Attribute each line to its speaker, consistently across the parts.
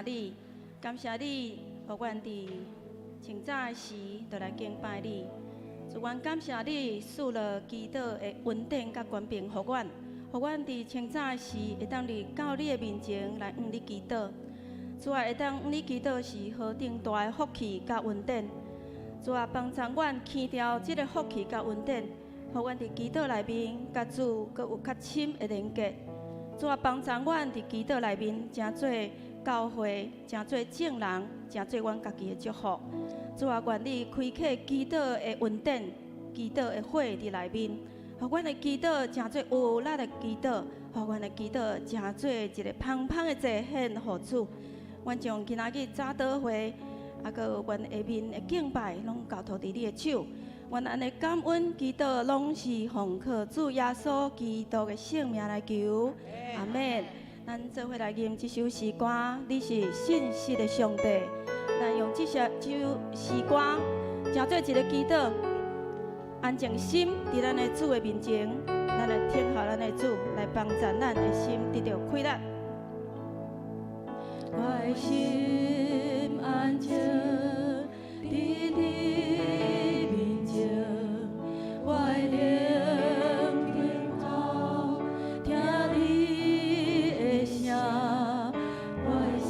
Speaker 1: 你，感謝你，予阮佇清早的時就來敬拜你。主，阮感謝你賜了祈禱的恩典佮權柄予阮，予阮佇清早的時會當來到你的面前來向你祈禱。主啊，會當向你祈禱是何等大的福氣佮恩典。主啊，幫助阮牽牢這个福氣佮恩典，予阮佇祈禱內面佮主閣有較深的連結。主啊，幫助阮佇祈禱內面，成做教會，成做眾人，成做阮家己的祝福。主啊，願你開啟祈禱的恩典，祈禱的火佇內面，予阮的祈禱成做有力的祈禱，予阮的祈禱成做一个芳芳的祭獻予主。阮將今仔日早禱會，啊，閣有阮下面的敬拜，攏交託佇你的手。阮按呢感恩祈禱，攏是奉靠主耶穌基督的聖名來求，阿們。咱做伙來吟這首詩歌，你是信實的上帝。咱用這首詩歌，成做一个祈禱，安靜心佇咱的主的面前，咱來聽候咱的主來幫助咱的心得著快樂。
Speaker 2: 我的心安靜佇你面前，我的靈聽候聽你的聲，我的心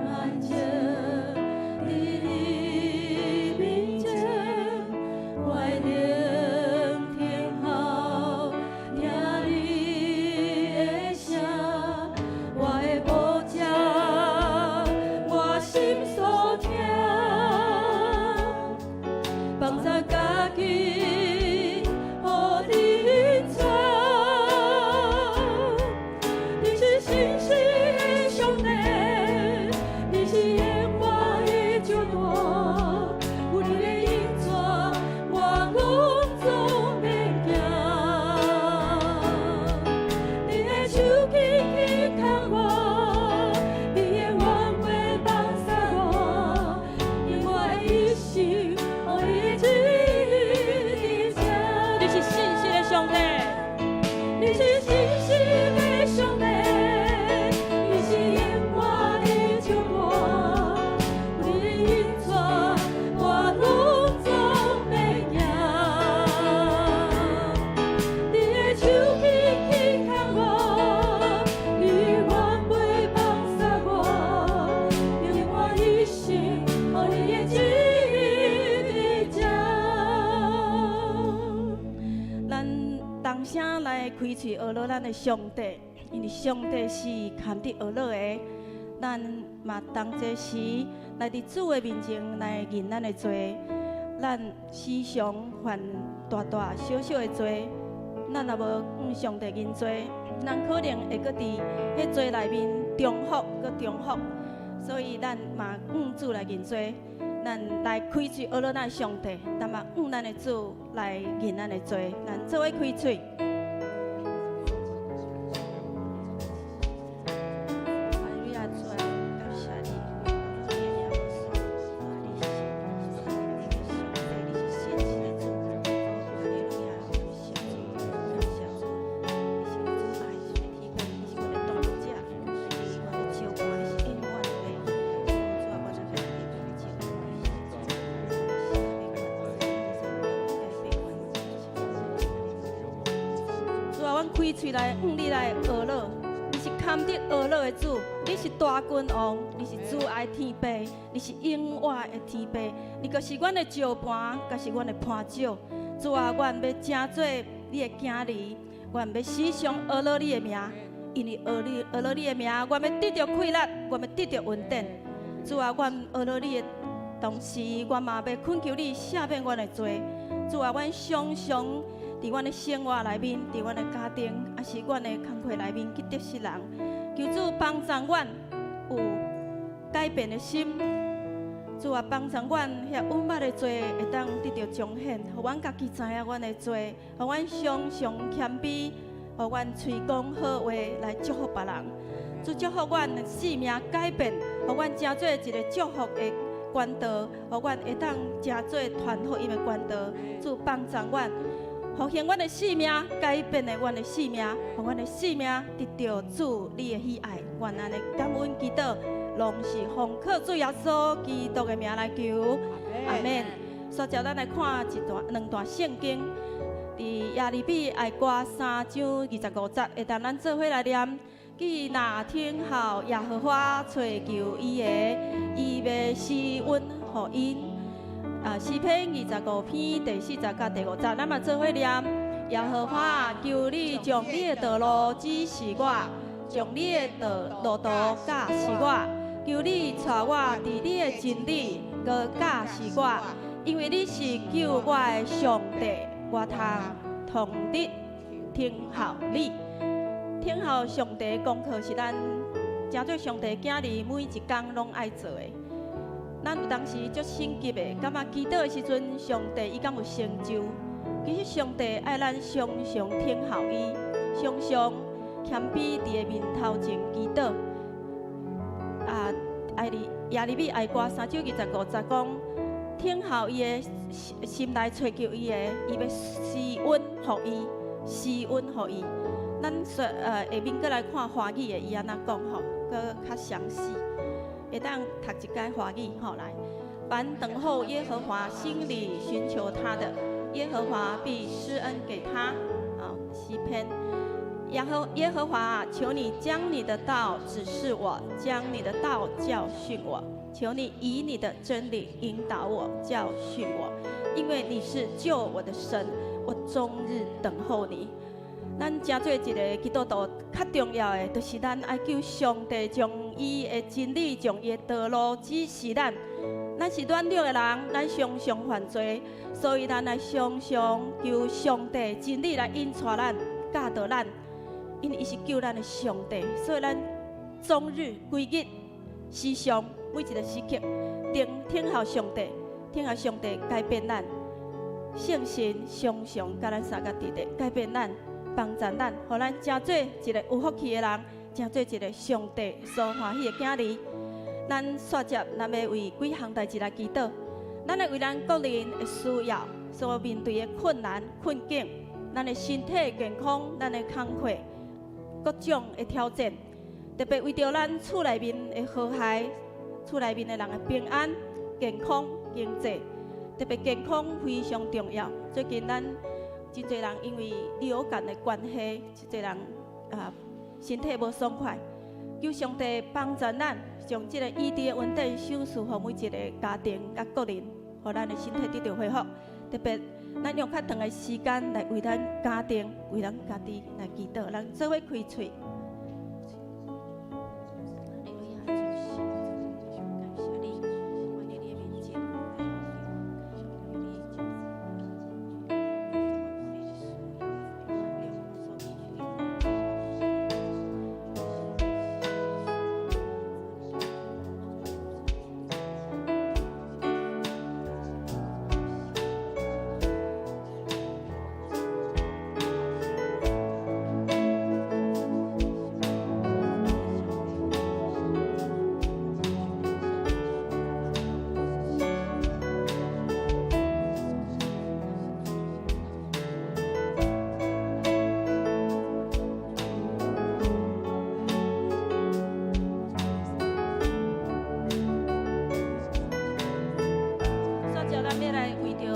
Speaker 2: 安靜佇你面前，我的靈聽候聽你的聲，我的牧者，我心所疼，放逐家己，予你引導。你是信實的上帝，你是永遠的石柱，有你的引導，我攏總免驚。你的手緊緊牽我，你的冤話放捒我，用我的一生，予你的旨意佇這。
Speaker 1: 你是信實的上帝，
Speaker 2: 你是信實的上帝，你是永遠的石柱，有你的引導，我攏總免驚。你的手緊緊牽我，你的冤話放捒我，用我一生，予你的旨意佇這。
Speaker 1: 咱同聲來開喙呵咾咱的上帝，因為上帝是堪得呵咾的。咱嘛同齊時來佇主的面前來認咱的罪，咱時常犯大大小小的罪，咱若無向上帝認罪，咱可能會閣佇彼罪內面重複閣重複，所以咱嘛向主來認罪，咱來開喙呵咾咱的上帝，咱嘛向咱的主來認咱的罪，咱做伙開喙。哈利路亞，主啊，感謝你，耶穌，你是你是上帝，你是信實的主，哈利路亞，感謝主，感謝主，你是主愛，是天父，你是阮的大牧者，你是阮的石磐，你是永遠的主啊，我來來你面前，感謝主，改變阮。主啊，阮開喙來向你來呵咾，你是堪得呵咾的主，你是大君王，你是慈愛天父，你是永遠的天父，你閣是阮的石磐，閣是阮的磐石。主啊，阮欲成做你的囝兒，阮欲時常呵咾你的名，因為呵你呵咾你的名，阮欲得著快樂，阮欲得著恩典。主啊，阮呵咾你的同時，阮嘛欲懇求你赦免阮的罪。主啊，阮常常佇阮的生活內面，佇阮的家庭，抑是阮的工課內面去得失人，求主幫助阮有改變的心。主啊，幫助阮遐隱密的罪會當得著彰顯，予阮家己知影阮的罪，予阮常常謙卑，予阮喙講好話來祝福別人。主祝福阮的生命改變，予阮成做一个祝福的管道，予阮會當成做傳福音的管道。主幫助阮，復興阮的生命，改變的阮的生命，予阮的生命得著主你的喜愛。阮按呢感恩祈禱，攏是奉靠主耶穌基督的名來求，阿們。所以，咱來看一段、兩段聖經，佇耶利米哀歌三章二十五節，會當咱做伙來念。既若聽候耶和華揣求伊的，伊欲施恩予𪜶。啊，詩篇二十五篇第四節佮第五節，咱嘛做伙念。耶和華，求你將你的道路指示我，將你的道路途教示我。求你帶我佇你的真理，閣教示我，因為你是救我的上帝，我通終日聽候你。聽候上帝的功課是咱成做上帝囝兒每一工攏愛做的。咱有當時足心急的，感覺祈禱的時陣，上帝伊敢有成就？其實上帝愛咱常常聽候伊，常常謙卑佇伊面頭前祈禱。啊，愛利耶利米哀歌三章二十五節講，聽候伊的心內揣求伊的，伊欲施恩予伊，施恩予伊。咱說下面閣來看華語的，伊按怎講吼，閣較詳細。會當讀一擺華語吼來。凡等候耶和華，心裡尋求他的，耶和華必施恩給他。好，詩篇。耶和華，求你將你的道指示我，將你的道教訓我。求你以你的真理引導我，教訓我，因為你是救我的神，我終日等候你。咱成做一个基督徒，較重要的就是咱愛求上帝將伊的真理、將伊的道路指示咱。咱是軟弱的人，咱常常犯罪，所以咱愛常常求上帝真理來引帶咱、教導咱。因為伊是救咱的上帝，所以咱終日、規日、時常每一个時刻，聽聽候上帝，聽候上帝改變咱。聖神常常佮咱相佮佇咧，改變咱。幫助咱，予咱成做一个有福氣的人，成做一个上帝所歡喜的囝兒。咱煞接，咱欲為幾項代誌來祈禱。咱來為咱個人的需要，所面對的困難、困境，咱的身體健康，咱的工課，各種的挑戰，特別為著咱厝內面的和諧，厝內面的人的平安、健康、經濟，特別健康非常重要。最近咱真濟人因為流感的關係，真濟人啊身體無爽快，求上帝幫助咱，將這个醫治的恩典賞賜予每一个家庭佮個人，予咱的身體得著恢復。特別咱用較長的時間來為咱家庭、為咱家己來祈禱，咱做伙開喙。煞接咱欲來為著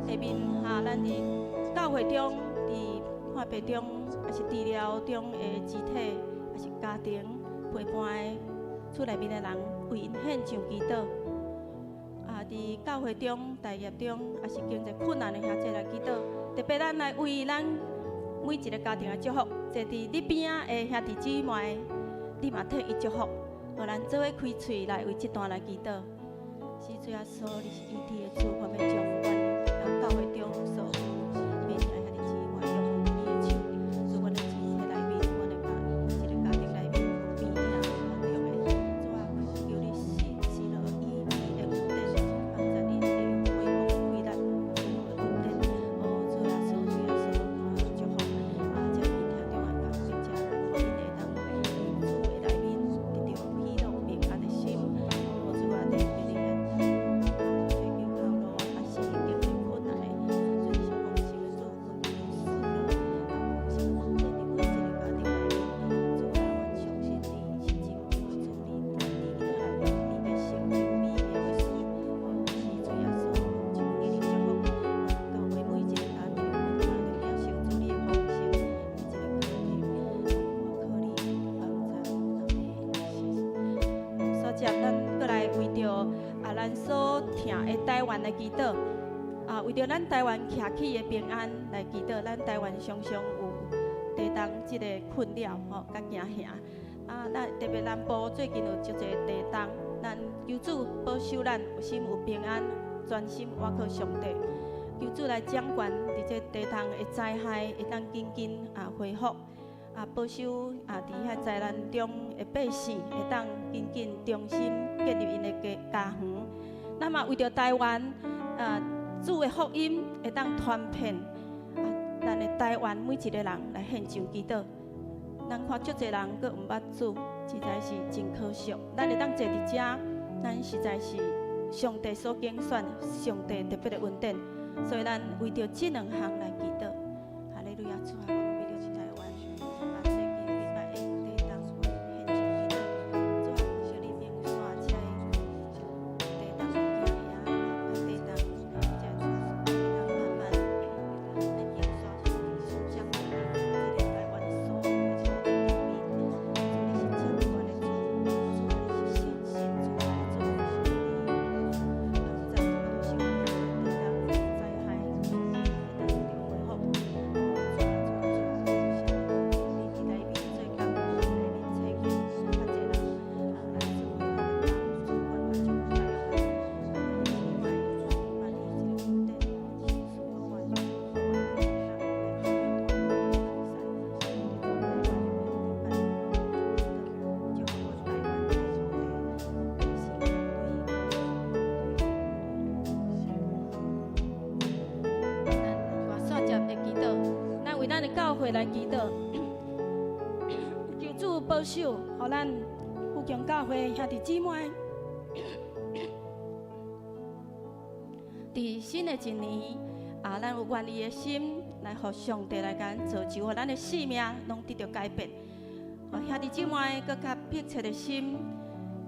Speaker 1: 下面哈，咱佇教會中、佇看病中，抑是治療中的肢體，抑是家庭陪伴的厝內面的人，為𪜶獻上祈禱。啊，佇教會中、事業中，抑是經濟困難的兄弟來祈禱。特別咱來為咱每一个家庭的祝福，坐佇你邊仔的兄弟姊妹，你嘛替伊祝福。予咱做伙開喙來為這段來祈禱。是主耶穌，你是醫治的主，我欲將阮的教會中所有病疼的兄弟姊妹，交予你的手，主阮的肢體內面，阮的家每一个家庭內面有病疼軟弱的，主啊，求你施施落醫治的恩典，幫助𪜶會用恢復氣力，恢復恩典。哦，主耶穌，主耶穌，祝福啊，這病疼中的工作者，予𪜶會當佇主的內面得著喜樂平安的心。哦，主啊，特別你追求道路，抑是經濟困難的，所以是奉主接，咱閣來為著啊，咱所疼的台灣來祈禱。啊，為著咱台灣徛起的平安來祈禱，咱台灣常常有地動這個困擾吼，佮驚嚇。啊，咱特別南部最近有足濟地動，咱求主保守咱有心有平安，專心倚靠上帝。求主來掌權，佇這地動的災害會當緊緊啊恢復，啊保守啊佇遐災難中的百姓會當緊緊重新建立𪜶的家家園。咱嘛為著台灣啊主的福音會當傳遍啊，咱的台灣每一個人來獻上祈禱。咱看足濟人閣毋捌主，實在是真可惜。咱會當坐佇遮，咱實在是上帝所揀選，上帝特別的恩典。所以咱為著這兩項來祈禱。哈利路亞，主啊，我們為著台灣啊，最近禮拜的地動獻上祈禱。主啊，求你免煞這個地動驚嚇，啊地動這地動慢慢來免煞將這個台灣所有的土地人民，主你是掌權的主，主你是信實主，主你幫助保守地動災害，會當得著恢復。主啊主啊主啊，你佇內面做工，內面差遣較濟人啊來做恢復的工，主管來祝福台灣，啊，你這個恩典，賜予阮，予阮每一個人來祝福台灣的土地，百姓咱活煞接的祈禱，咱為咱的教會來祈禱，求主保守，予咱富強教會兄弟姊妹，佇新的一年，啊，咱有願意的心來予上帝來共咱造就，予咱的生命攏得著改變。予兄弟姊妹閣較迫切的心，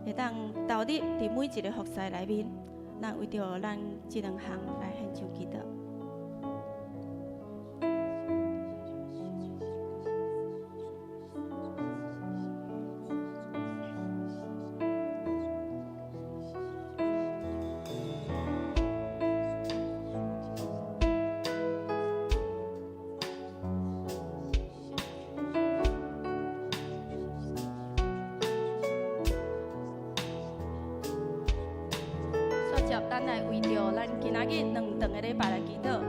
Speaker 1: 會當投入佇每一個服侍內面，咱為著咱這兩項來獻上祈禱。煞接，咱來為著咱今仔日兩頓的禮拜來祈禱，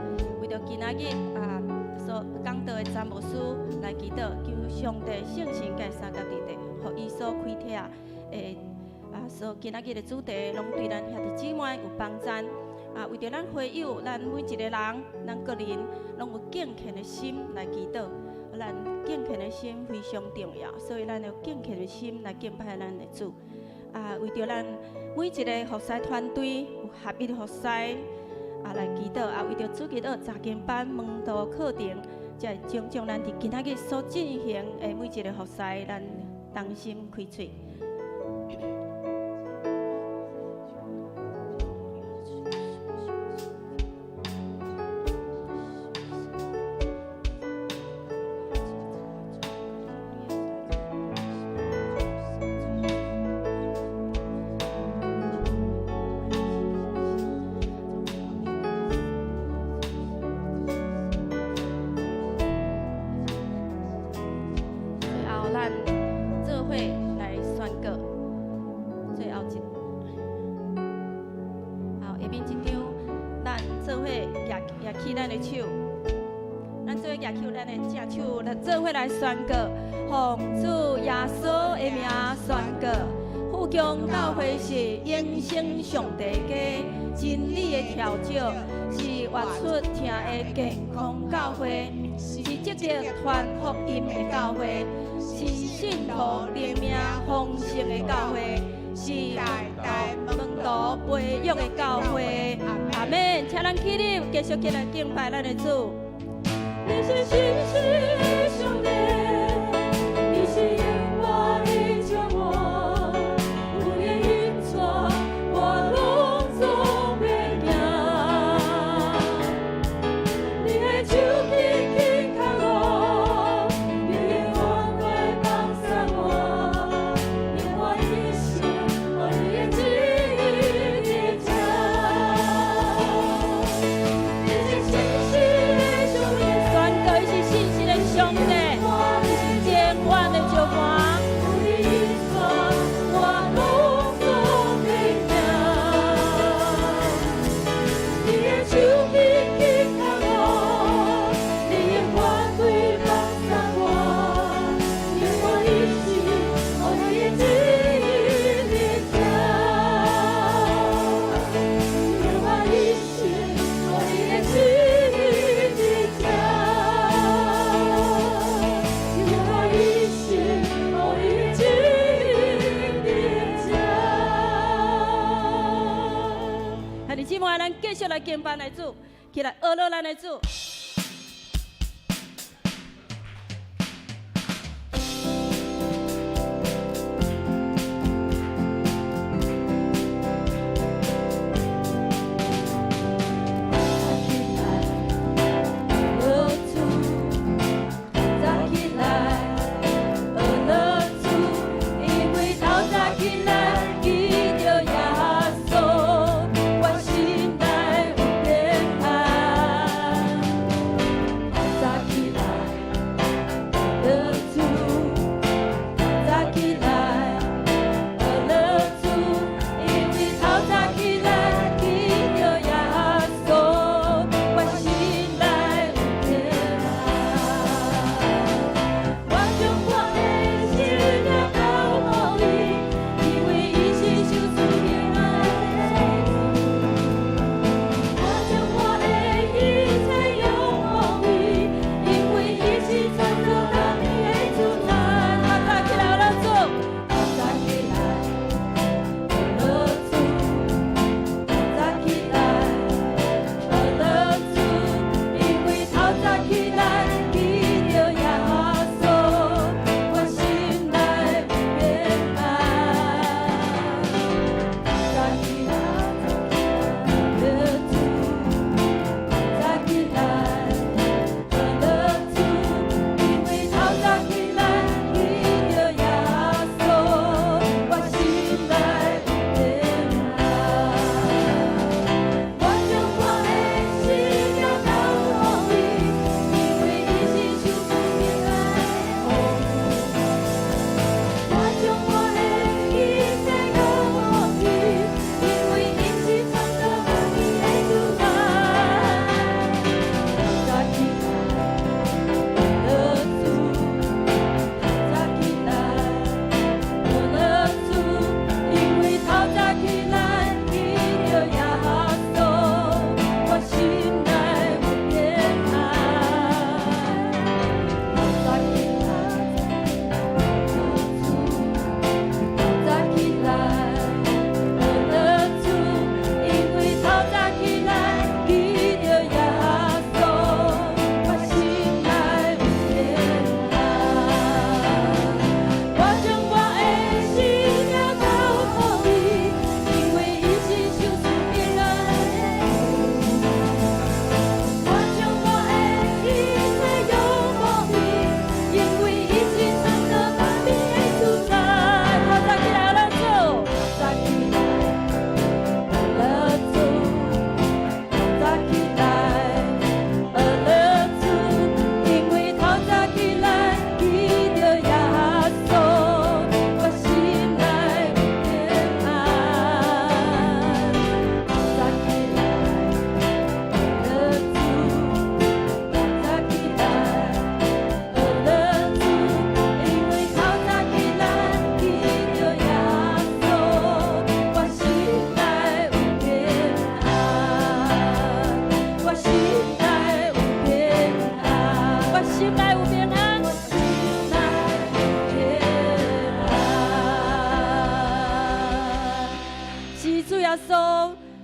Speaker 1: 為著今仔日啊所講道的詹牧師來祈禱，求上帝聖神共伊相佮佇咧，予伊所開拓的啊所今仔日的主題，攏對咱兄弟姊妹有幫助。啊，為著咱會友，咱每一個人，咱個人攏有敬虔的心來祈禱。咱敬虔的心非常重要，所以咱要敬虔的心來敬拜咱的主。啊，為著咱每一個服侍團隊有合一的服侍啊來祈禱，啊，為著主日學查經班、門徒課程，這種種咱佇今仔日所進行的每一個服侍，咱同心開喙。最後，咱做伙來宣告，最後一，好，下面一張，咱做伙舉舉起咱的手，咱做伙舉起咱的正手，來做伙來宣告，奉主耶穌的名宣告，富強教會是永生上帝家，真理的跳腳，是活出疼的健康教會，是積極傳福音的教會，是信徒靈命豐盛的教會，是代代門徒培育的教會。阿們，請咱起立，繼續起來敬拜咱的主。
Speaker 2: 你是信實的上帝，你是耶和華的救我，有你引帶我攏總袂驚。你的手緊緊牽我，你的恩惠幫助我，用我一生來
Speaker 1: 愛，咱繼續來敬拜咱的主，起來學落咱的主。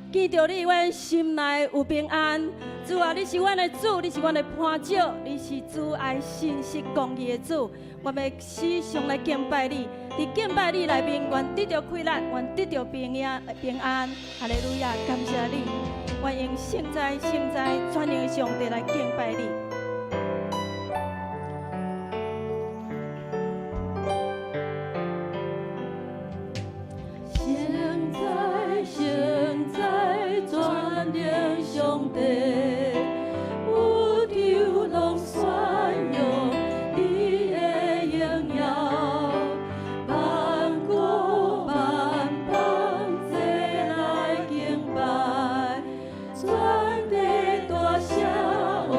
Speaker 1: 見著你，阮心內有平安。主啊，你是阮的主，你是阮的磐石，你是慈愛、信實、公義的主。我欲時常來敬拜你，佇敬拜你內面，願得著快樂，願得著平安平安。哈利路亞，感謝你，我用聖哉、聖哉、全能的上帝來敬拜你。
Speaker 2: 聖哉，聖哉，全能上帝，宇宙攏宣揚你的榮耀，萬國萬邦齊來敬拜，全地大聲阿門。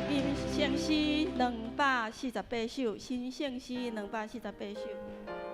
Speaker 1: 音聖詩248首，新聖詩248首。